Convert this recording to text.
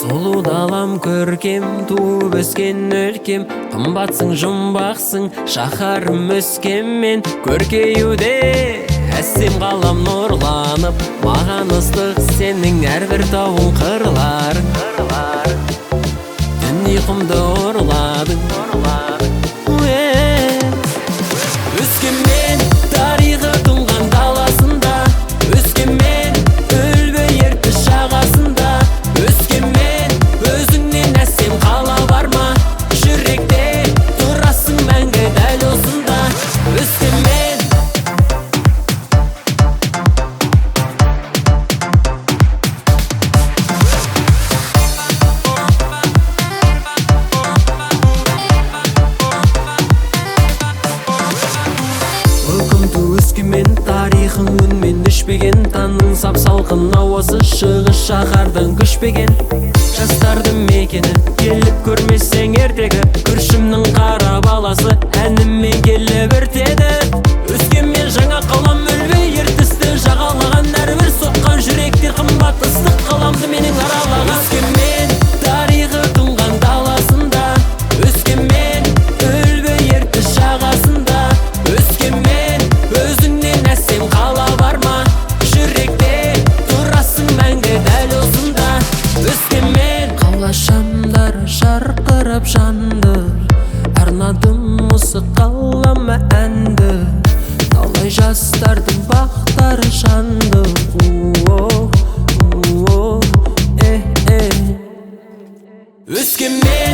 Сұлу далам көркем, туып өскен өлкем, қымбатсың, жұмбақсың, шаһарым Өскемен. Көркеюде әсем қалам нұрланып, маған ыстық сенің әрбір тауың қырларың. Түн ұйқымды ұрладың. Өскемен тарихы тұнған даласында, Өскемен Үлбі Ертіс жағасында, Өскемен өзіңнен әсем қала бар ма? Жүректе тұрасың мәңгі дәл осында. Өскемен. Welcome to Өскемен, тарихың үнмен өшпеген, таңның сап салқын ауасы шығыс шаһардан көшпеген. Жастардың мекені, келіп көрмесең ертегі, күршімнің қара баласы әнімен келіп өртеді. Өскемен жаңа қалам, Үлбі Ертісті жағалаған, әрбір соққан жүректер қымбат ыстық қаламды менің аралаған. Өскемен тарихы тұнған даласында, Өскемен Үлбі Ертіс жағасында, Өскемен өзіңнен әсем қала бар ма? Жүректе тұрасың мәңгі дәл осында. Өскемен. Қала шамдары жарқырап жанды, арнадым осы қалама әнді. Талай жастардың бақтары жанды. Өскемен.